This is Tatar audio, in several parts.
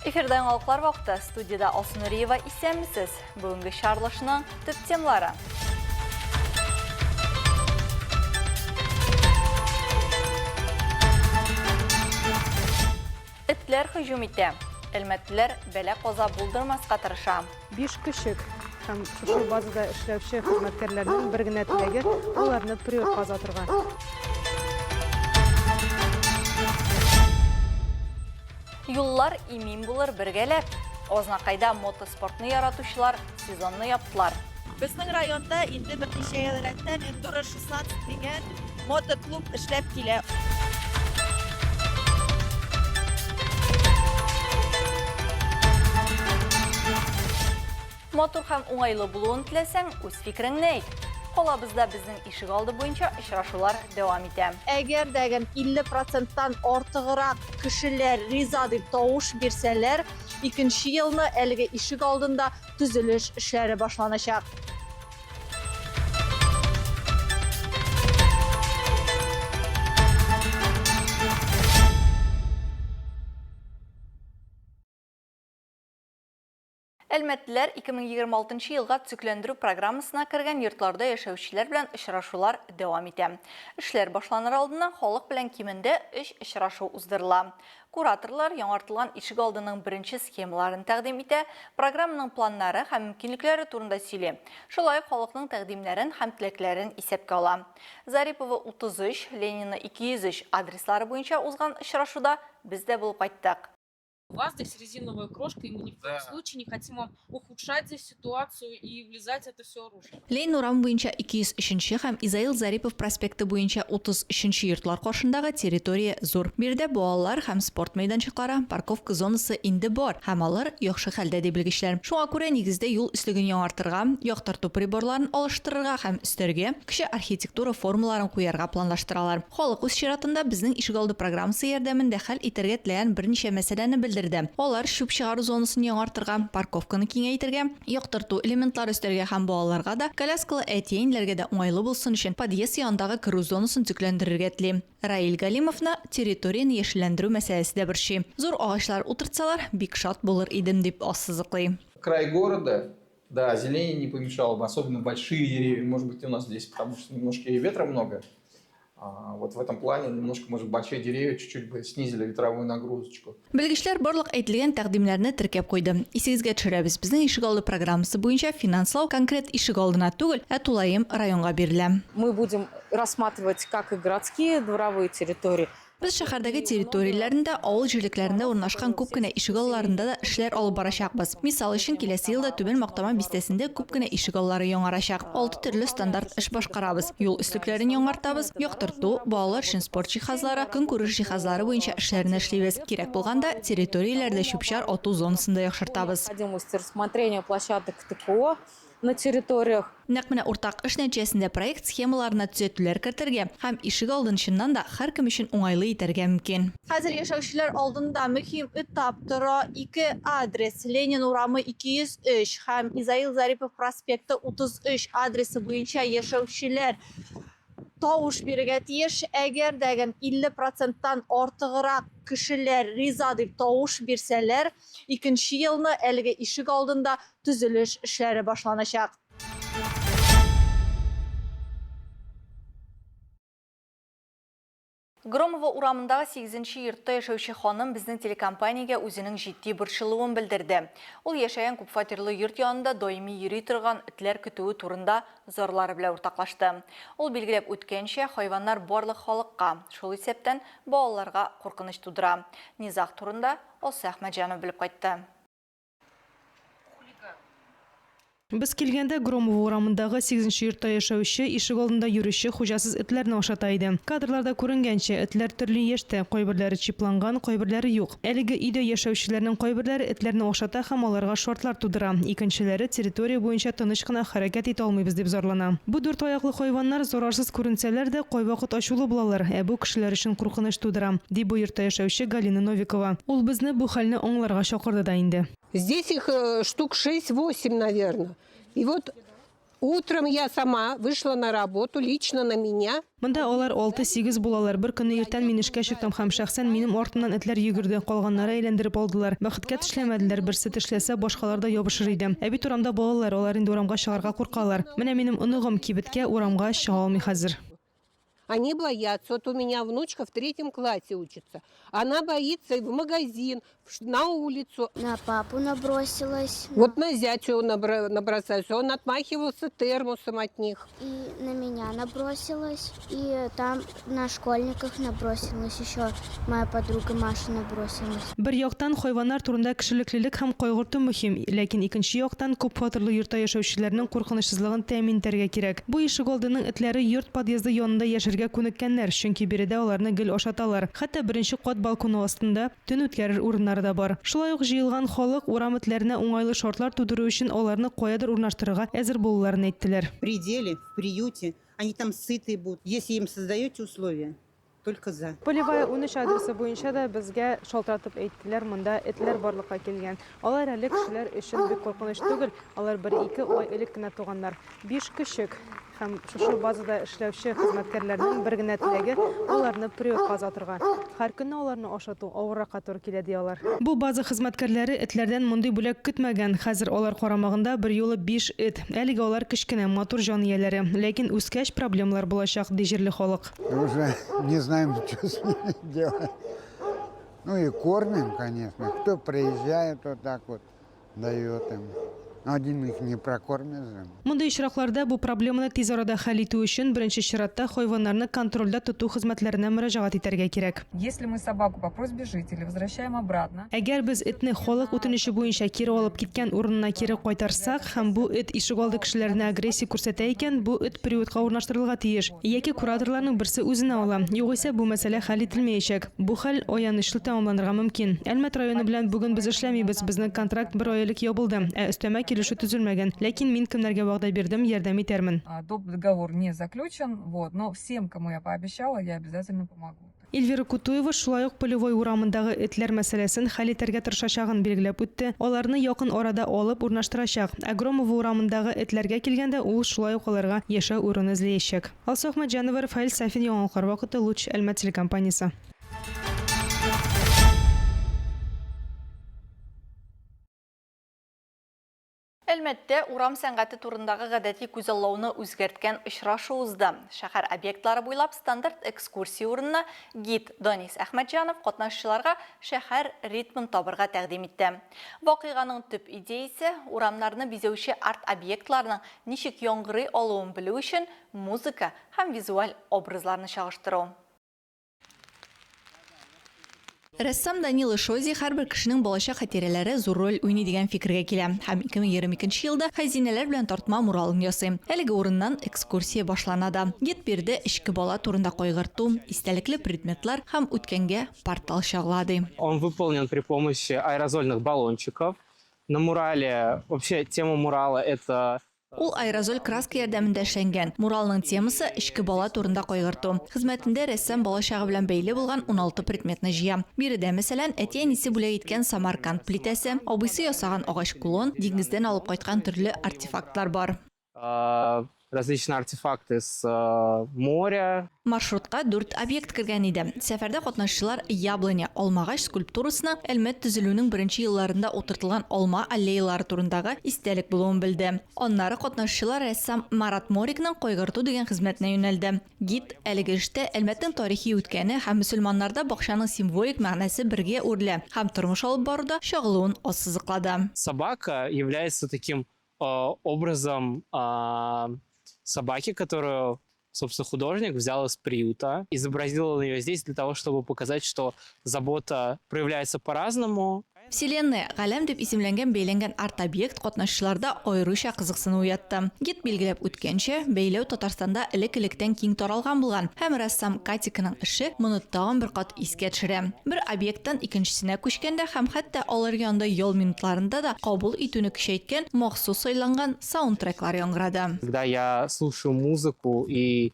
Эфирда яңалыклар вакыты. Студиядә Алсу Нуриева. Исәнмесез. Бүгенге чарлышның төп темалары. Этләр һөҗүм итә. Әлмәтлеләр бәла-каза булдырмаска тырыша. Биш көчек һәм шушы базада эшләүче хезмәткәрләрнең бер генә теләге, аларны приютка озатырга. Юллар имин булыр бергәләп! Азнакайда мотоспортны яратучылар сезонны яптылар. Безнең районда инде берничә ел рәттән Эндуро 16 дигән мотоклуб эшләп килә. Матур һәм уңайлы булуын теләсәң, үз фикереңне әйт. Калабызда безнең ишегалды буенча очрашулар дәвам итә. Әгәр дә 50 проценттан артыграк кешеләр риза дип тавыш бирсәләр, икенче елны әлеге ишегалдында төзелеш эшләре башланачак. Әлмәтлеләр 2026 нчы елга төзекләндерү программасына кергән йортларда яшәүчеләр белән очрашулар дәвам итә. Эшләр башланыр алдыннан халык белән кимендә өч очрашу уздырыла. Кураторлар яңартылган ишегалдының беренче схемаларын тәкъдим итә, программаның планнары һәм мөмкинлекләре турында сөйли. Шулай ук халыкның тәкъдимнәрен һәм теләкләрен исәпкә ала. Зарипова 33, Ленина 203 адреслары буенча узган очрашуда без дә булып кайттык. У вас здесь резиновая крошка, и мы ни в коем случае не хотим вам ухудшать здесь ситуацию и влезать это все рушить. Ленин урамы буенча 203 нче һәм Изаил Зарипов проспекты буенча 33 нче йортлар каршындагы территория зур. Биредә балалар һәм спорт мәйданчыклары, парковка зонасы инде бар һәм алар яхшы хәлдә, ди белгечләр. Шуңа күрә нигездә юл өслеген яңартырга, яктырту приборларын алыштырырга һәм өстәргә, кече архитектура формаларын куярга планлаштыралар. Халык үз чиратында Безнең ишегалды программасы ярдәмендә хәл итәргә теләгән берничә мәсьәләне белдерде. Алар чүп чыгару зонасын яңартырга, парковканы киңәйтергә, яктырту элементлары өстәргә һәм балаларга да, коляскалы әти-әниләргә дә уңайлы булсын өчен подъезд янындагы керү зонасын төзекләндерергә тели. Раил Галимовны территорияне яшелләндерү мәсьәләсе дә борчый. Зур агачлар утыртсалар, бик шат булыр идем, дип ассызыклый. Край города, да, зелени не помешало бы, особенно большие деревья, может быть, у нас здесь, потому что немножко и ветра много. А, вот в этом плане немножко, может, большие деревья чуть-чуть бы снизили ветровую нагрузочку. Белгечләр барлык әйтелгән тәкъдимнәрне теркәп куйды. Исегезгә төшерәбез, безнең ишегалды программасы буенча финанслау конкрет ишегалдына түгел, ә тулаем районга бирелә. Мы будем рассматривать как и городские дворовые территории, Без шәһәрдәге территорияләрендә, авыл җирлекләрендә урнашкан күп кенә ишегалларында да эшләр алып барачакбыз. Мисал өчен, киләсе елда Түбән Мактама бистәсендә күп кенә ишегаллары яңарачак. Алты төрле стандарт эш башкарабыз, юл өслекләрен яңартабыз, яктырту, балалар өчен спорт җиһазлары, көнкүреш җиһазлары буенча эшләрне эшлибез. Кирәк булганда, территорияләрдә чүп-чар ату зонасын да яхшыртабыз. на территориях. Нәкъ менә уртак эш нәтиҗәсендә проект схемаларына төзәтүләр кертергә һәм ишегалдын чыннан да һәркем өчен уңайлы итәргә мөмкин. Хәзер яшәүчеләр алдында мөһим этап тора, ике адрес, Ленин урамы 203 һәм Изаил Зарипов проспекты 33 адресы буенча яшәүчеләр тавыш бирергә тиеш. Әгәр дә 50 проценттан артыграк кешеләр риза дип тавыш бирсәләр, Икенче елны әлеге ишек алдында төзелеш эшләре башланачак. Громова урамындагы сигезенче йортта яшәүче ханым безнең телекомпаниягә үзенең җитди борчылуын белдерде. Ул яшәгән күпфатирлы йорт янында даими йөри торган этләр көтүе турында зарлары белән уртаклашты. Ул билгеләп үткәнчә, хайваннар барлык халыкка, шул исәптән, балаларга куркыныч тудыра. Низаг турында Алсу Әхмәтҗанова белеп кайтты. Без килгәндә Громова урамындагы сигезенче йортта яшәүче, ишегалдында йөрүче хуҗасыз этләрне ашата иде. Кадрларда күренгәнчә, этләр төрле яшьтә, кайберләре чипланган, кайберләре юк. Әлеге өйдә яшәүчеләрнең кайберләре этләрне ашата һәм аларга шартлар тудыра, икенчеләре территория буенча тыныч кына хәрәкәт итә алмыйбыз дип зарлана. Бу дүрт аяклы хайваннар зарарсыз күренсәләр дә, кайвакыт ачулы булалар, ә бу кешеләр өчен куркыныч тудыра, ди бу йортта яшәүче Галина Новикова. Ул безне бу хәлне аңларга чакырды да инде. Здесь их штук 6-8, наверное. И вот Утром я сама вышла на работу, лично на меня. Монда алар алты-сигез булалар. Бер көнне иртән мин эшкә чыктым һәм шәхсән минем артымнан этләр йөгерде, калганнары әйләндереп алдылар. Бәхеткә тешләмәделәр, берсе тешләсә, башкалар да ябышыр иде. Ә бит урамда балалар, алар инде урамга чыгарга куркалар. Менә минем оныгым кибеткә, урамга чыга алмый хәзер. Они боятся. Вот у меня внучка в третьем классе учится. Она боится в магазин, на улицу. На папу набросилась. Вот на зятю набросался. Он отмахивался термосом от них. И на меня набросилась. И там на школьниках набросилась. Еще моя подруга Маша набросилась. Бер яктан, хайваннар турында кешелеклелек һәм кайгырту мөһим, ләкин икенче яктан, күп фатирлы йортта яшәүчеләрнең куркынычсызлыгын тәэмин итәргә кирәк. Бу ишегалдының этләре йорт подъезды янында яшәргә күнеккәннәр, чөнки биредә аларны гел ашаталар. Хәтта беренче кат балконы астында төн үткәрер урыннары да бар. Шулай ук җыелган халык урам этләренә уңайлы шартлар тудыру өчен аларны каядыр урнаштырырга әзер булуларын әйттеләр. В пределе, в приюте, они там сытые будут. Если им создаете условия, только за. Полевая 13 адресы буенча да безгә шалтыратып әйттеләр, монда этләр барлыкка килгән. Алар әле кешеләр өчен бик куркыныч түгел, алар бер-ике ай элек кенә туганнар. Биш көчек һәм шушы базада эшләүче хезмәткәрләрнең бер генә теләге, аларны приютка озатырга. Һәр көнне аларны ашату авырракка туры килә, ди алар. Бу база хезмәткәрләре этләрдән мондый бүләк көтмәгән. Хәзер алар карамагында берьюлы биш эт. Әлегә алар кечкенә, матур җан ияләре. Ләкин үскәч проблемалар булачак, ди җирле халык. Уже не знаем, что с ними делать. Ну и кормим, конечно. Кто приезжает, вот так вот дает им. Но один их не прокормишь же. Мондый очракларда бу проблеманы тиз арада хәл итү өчен беренче чиратта хайваннарны контрольдә тоту хезмәтләренә мөрәҗәгать итәргә кирәк. Если мы собаку по просьбе жителей возвращаем обратно, Әгәр без этне халык үтенече буенча кире алып киткән урынына кире кайтарсак һәм бу эт ишегалды кешеләренә агрессия күрсәтә икән, бу эт приютка урнаштырылырга тиеш. Яки кураторларның берсе үзенә ала. Югыйсә бу мәсьәлә хәл ителмәячәк. Бу хәл аянычлы тәмамланырга мөмкин. Әлмәт районы белән бүген без эшләмибез, безнең контракт бер ай элек ябылды, ә өстәмә килешү төзелмәгән. Ләкин мин кемнәргә вәгъдә бирдем, ярдәм итәрмен. Доп договор не заключен, вот, но всем, кому я пообещала, я обязательно помогу. Эльвира Кутуева шулай ук Полевой урамындагы этләр мәсьәләсен хәл итәргә тырышачагын билгеләп үтте. Аларны якын арада алып урнаштырачак. Ә Громова урамындагы этләргә килгәндә, ул шулай ук аларга яшәү урыны эзләячәк. Алсу Әхмәтҗанова, Рафаэль Сафин, Яңалыклар вакыты, Луч, Әлмәт телекомпаниясе. Әлмәттә урам сәнгате турындагы гадәти күзаллауны үзгәрткән очрашу узды. Шәһәр объектлары буйлап стандарт экскурсия урынына гид Данис Әхмәтҗанов катнашучыларга шәһәр ритмын табырга тәкъдим итте. Вакыйганың төп идеясе, урамнарны бизәүче арт-объектларның ничек яңгырый алуын белү өчен музыка һәм визуаль образларны чагыштыру. Рәссам Данила Шози һәрбер кешенең балачак хатирәләре зур роль уйный дигән фикергә килә һәм 2022 елда хәзинәләр белән тартма муралын ясый. Әлеге урыннан экскурсия башлана да. Гид биредә эчке бала турында кайгырту, истәлекле предметлар һәм үткәнгә портал чагыла ди. Он выполнен при помощи аэрозольных баллончиков. На мурале, вообще тема мурала это Ул аэрозоль краска ярдәмендә эшләнгән. Муралның темасы эчке бала турында кайгырту. Хезмәтендә рәссам балачагы белән бәйле булган 16 предметны җыя. Биредә, мәсәлән, әти-әнисе бүләк иткән Самарканд плитәсе, абыйсы ясаган агач кулон, диңгездән алып кайткан төрле артефактлар бар. Различные артефакты с моря. Маршрутка дүрт объект кергән иде. Сәфәрдә катнашучылар Яблоня, алмагач скульптурасының Әлмәт төзелүнең беренче елларында утыртылган алма аллеялары турындагы истәлек булуын белде. Аннары катнашучылар рәссам Марат Морикның Кайгырту дигән хезмәтенә юнәлде. Гид әлеге эштә Әлмәтнең тарихи үткәне һәм мөселманнарда бакчаның символик мәгънәсе бергә үрелә һәм тормыш алып баруда чагылуын ассызыклады. Собака является таким образом собаки, которую, собственно, художник взял из приюта, изобразил он ее здесь для того, чтобы показать, что забота проявляется по-разному. Вселенная, галәм дип исемләнгән бәйләнгән арт-объект катнашучыларда аеруча кызыксыну уятты. Гид билгеләп үткәнчә, бәйләү Татарстанда элек-электән киң таралган булган һәм рәссам Катиканың эше моны тагын бер кат искә төшерә. Бер объекттан икенчесенә күчкәндә һәм хәтта алар янында ял минутларында да кабул итүне көчәйткән махсус сайланган саундтреклар яңгырады. Когда я слушаю музыку и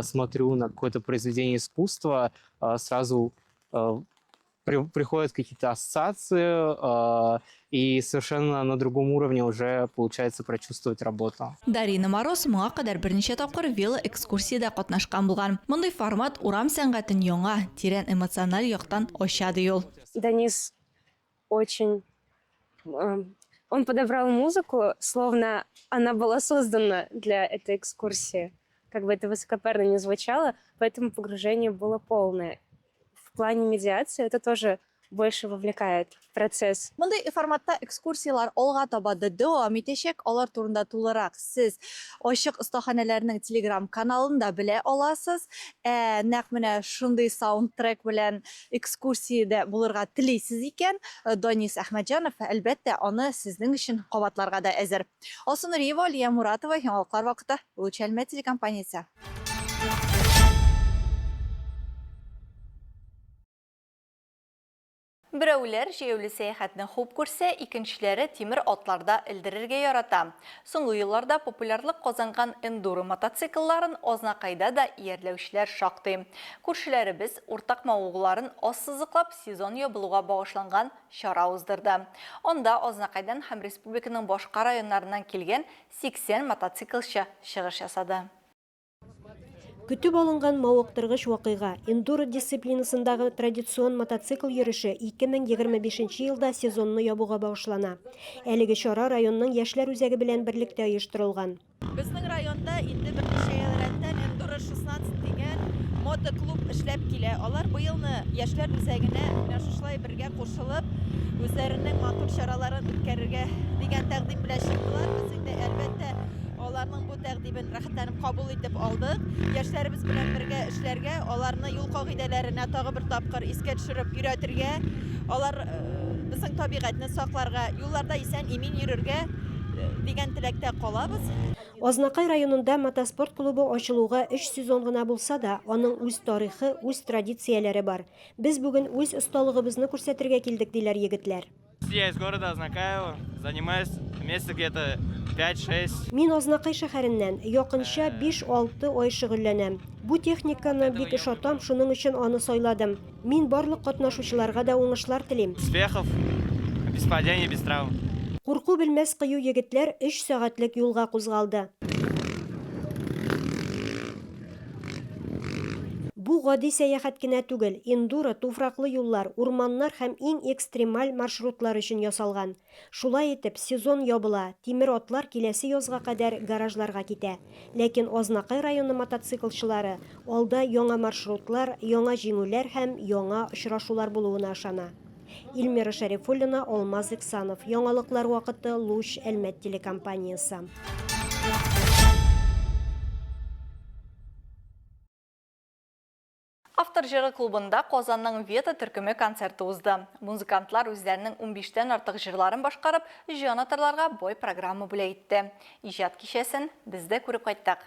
смотрю на какое-то произведение искусства, сразу Приходят какие-то ассоциации, и совершенно на другом уровне уже получается прочувствовать работу. Дарина Мороз моңа кадәр берничә тапкыр велоэкскурсиядә катнашкан булган. Мондый формат урам сәнгатен яңа, тирән эмоциональ яктан ача, ди ул. Данис очень... Он подобрал музыку, словно она была создана для этой экскурсии. Как бы это высокопарно не звучало, поэтому погружение было полное. В плане медиации это тоже больше вовлекает в процесс. Мондый форматта экскурсияләр алга таба да дәвам итәчәк. Алар турында тулырак сез Ачык остаханәләрнең Telegram каналында белә аласыз. Ә нәкъ менә шундый саундтрек белән экскурсиядә булырга телисез икән, Данис Әхмәтҗанов, әлбәттә, аны сезнең өчен кабатларга да әзер. Алсу Нуриева, Алия Муратова, Яңалыклар вакыты, Луч Әлмәт телекомпаниясе. Берәүләр җәяүле сәяхәтне хуп күрсә, икенчеләре тимер атларда элдерергә ярата. Соңгы елларда популярлык казанган эндуро мотоциклларын Азнакайда да иярләүчеләр шактый. Күршеләребез уртак мавыгуларын ассызыклап, сезон ябылуга багышланган чара уздырды. Анда Азнакайдан һәм республиканың башка районнарыннан килгән 80 мотоциклчы чыгыш ясады. Көтеп алынган мавыктыргыч вакыйга, эндуро дисциплинасындагы традицион мотоцикл йөреше 2025 елда сезонны ябуга багышлана. Әлеге чара районның Яшьләр үзәге белән берлектә оештырылган. Безнең районда инде берничә ел рәттән Эндуро 16 дигән мотоклуб эшләп килә. Алар быелны Яшьләр үзәгенә менә шушылай бергә кушылып, үзләренең матур чараларын үткәрергә дигән тәкъдим белән чыктылар. Без инде, әлбәттә, Аларның бу тәкъдимен рәхәтләнеп кабул итеп алдык. Яшьләребез белән бергә эшләргә, аларны юл кагыйдәләренә тагы бер тапкыр искә төшереп өйрәтергә, алар безнең табигатьне сакларга, юлларда исән-имин йөрергә дигән теләктә калабыз. Азнакай районында мотоспорт клубы ачылуга өч сезон гына булса да, аның үз тарихы, үз традицияләре бар. Без бүген үз осталыгыбызны күрсәтергә килдек, диләр егетләр. Я из города Азнакаево, занимаюсь месяцев где-то 5-6. Мин Азнакай шәһәреннән, якынча 5-6 ай шөгыльләнәм. Бу техниканы бик ошатам, шуның өчен аны сайладым. Мин барлык катнашучыларга да уңышлар телим. Успехов, без падений, без травм. Курку белмәс кыю егетләр өч сәгатьлек юлга кузгалды. Бу гади сәяхәт кенә түгел, эндуро туфраклы юллар, урманнар һәм иң экстремаль маршрутлар өчен ясалган. Шулай итеп, сезон ябыла, тимер атлар киләсе язга кадәр гаражларга китә. Ләкин Азнакай районы мотоциклчылары алда яңа маршрутлар, яңа җиңүләр һәм яңа очрашулар булуына ышана. Эльмира Шәрифуллина, Алмаз Иксанов. Яңалыклар вакыты, Луч, Әлмәт телекомпаниясе. Автор җыры клубында Казанның Вета төркеме концерты узды. Музыкантлар үзләренең унбиштән артык җырларын башкарып, җанатарларга бай программа бүләк итте. Иҗат кичәсен без дә күреп кайттык.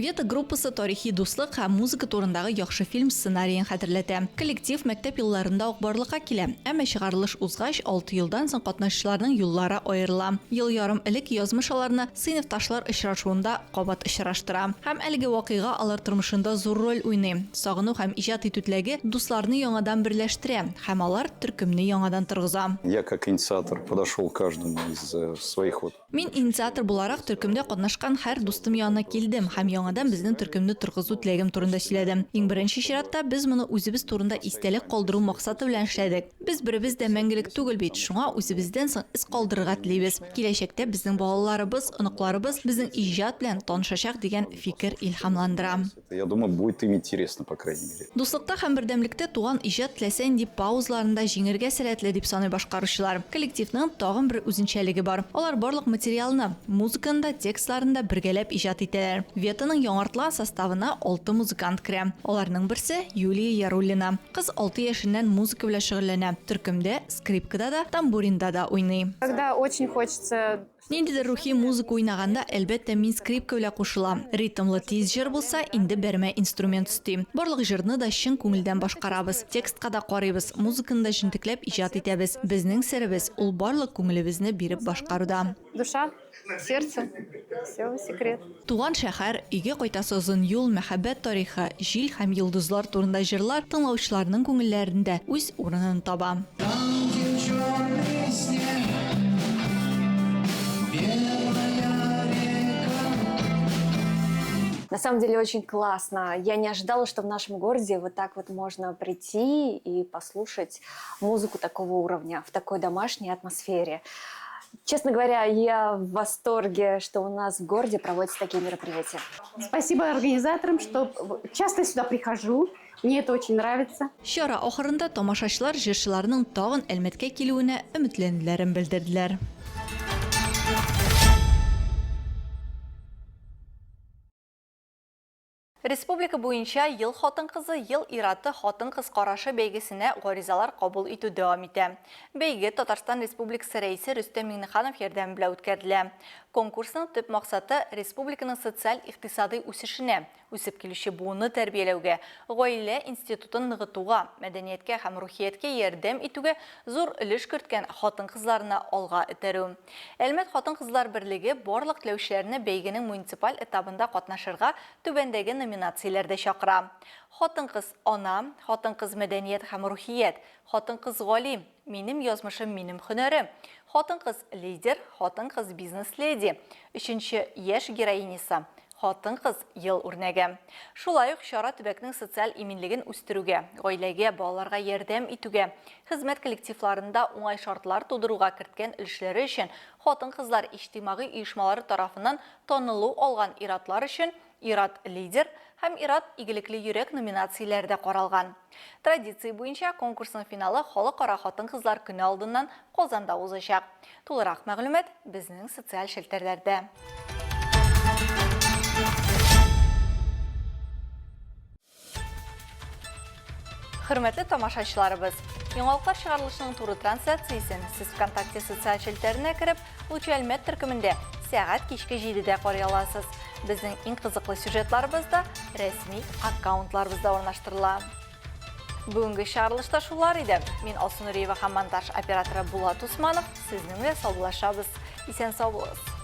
Вета группасы тарихи дуслык һәм музыка турындагы яхшы фильм сценариен хәтерләтә. Коллектив мәктәп елларында ук барлыкка килә, әмма чыгарылыш узгач, алты елдан соң катнашучыларның юллары аерыла. Ел ярым элек язмыш аларны сыйныфташлар очрашуында кабат очраштыра. Һәм әлеге вакыйга алар тормышында зур роль уйный. Сагыну һәм иҗат итү теләге дусларны яңадан берләштерә һәм алар төркемне яңадан торгыза. Я как инициатор подошел к каждому из э, своих вот. Мин инициатор буларак төркемдә катнашкан һәр дустым янына килдем һәм яңадан безнең төркемне торгызу теләгем турында сөйләдем. Иң беренче чиратта без моны үзебез турында истәлек калдыру максаты белән эшләдек. Без беребез дә мәңгелек түгел бит, шуңа үзебездән соң эз калдырырга телибез. Киләчәктә безнең балаларыбыз, оныкларыбыз безнең иҗат белән танышачак дигән фикер илһамландыра. Я думаю, будет им интересно, по крайней мере. Дуслыкта һәм бердәмлектә туган иҗат теләсә нинди паузаларны да җиңергә сәләтле, дип саный башкаручылар. Коллективның тагын бер үзенчәлеге бар. Алар барлык материалны, музыканы да, текстларны да бергәләп иҗат итәләр. Ветаның яңартылган составына алты музыкант керә. Аларның берсе, Юлия Яруллина. Кыз алты яшеннән музыка белән шөгыльләнә, төркемдә скрипкада да, тамбуринда да уйный. Когда очень хочется. Ниндидер рухи музыка уйнаганда, әлбәттә, мин скрипка белән кушылам. Ритмлы тиз җыр булса, инде бәрмә инструмент өстим. Барлык җырны да чын күңелдән башкарабыз. Текстка да карыйбыз, музыканы да җентекләп иҗат итәбез. Безнең серебез, ул барлык күңелебезне биреп башкаруда. Душа, сердце, все, секрет. Туган шәһәр, өйгә кайтасы озын юл, мәхәббәт тарихы, җил һәм йолдызлар турында җырлар тыңлаучыларның күңелләрендә үз урынын таба. На самом деле очень классно. Я не ожидала, что в нашем городе вот так вот можно прийти и послушать музыку такого уровня в такой домашней атмосфере. Честно говоря, я в восторге, что у нас в городе проводятся такие мероприятия. Спасибо организаторам, что часто сюда прихожу. Мне это очень нравится. Чара ахырында тамашачылар җырчыларның тагын Әлмәткә килүенә өметләнүләрен белдерделәр. Республика буенча Ел хатын-кызы, ел ир-аты, хатын-кыз карашы бәйгесенә гаризалар кабул итү дәвам итә. Бәйге Татарстан Республикасы Рәисе Рөстәм Миңнеханов ярдәме белән үткәрелә. Конкурсның төп максаты, республиканың социаль-икътисадый үсешенә, үсеп килүче буынны тәрбияләүгә, гаилә институтын ныгытуга, мәдәнияткә һәм рухияткә ярдәм итүгә зур өлеш керткән хатын-кызларны алга этәрү. Әлмәт хатын-кызлар берлеге барлык теләүчеләрне бәйгенең муниципаль этабында катнашырга түбәндәге номинацияләрдә чакыра, Хатын-кыз, ана, Хатын-кыз, мәдәният һәм рухият, Хатын-кыз, галим, Минем язмышым, минем һөнәрем, Хатын-кыз, лидер, Хатын-кыз, бизнес-леди, Өченче яшь героинясы, Хатын-кыз, ел үрнәге. Шулай ук чара төбәкнең социаль иминлеген үстерүгә, гаиләгә, балаларга ярдәм итүгә, хезмәт коллективларында уңай шартлар тудыруга керткән өлешләре өчен хатын-кызлар иҗтимагый оешмалары тарафыннан танылу алган ир-атлар өчен Ир-ат-лидер һәм Ир-ат-игелекле йөрәк номинацияләре дә каралган. Традиция буенча, конкурсның финалы Халыкара хатын-кызлар көне алдыннан Казанда узачак. Тулырак мәгълүмат безнең социаль челтәрләрдә. Хөрмәтле тамашачыларыбыз, Яңалыклар чыгарылышының туры трансляциясен сез ВКонтакте социаль челтәренә кереп, Лучи Әлмәт төркемендә сәгать кичке 7-дә карый аласыз. Безнең иң кызыклы сюжетларыбыз да рәсми аккаунтларыбызда урнаштырыла. Бүгенге чыгарылышта шулар иде. Мин Алсу Нуриева һәм монтаж операторы Булат Усманов сезнең белән саубуллашабыз. Исән сау булыгыз.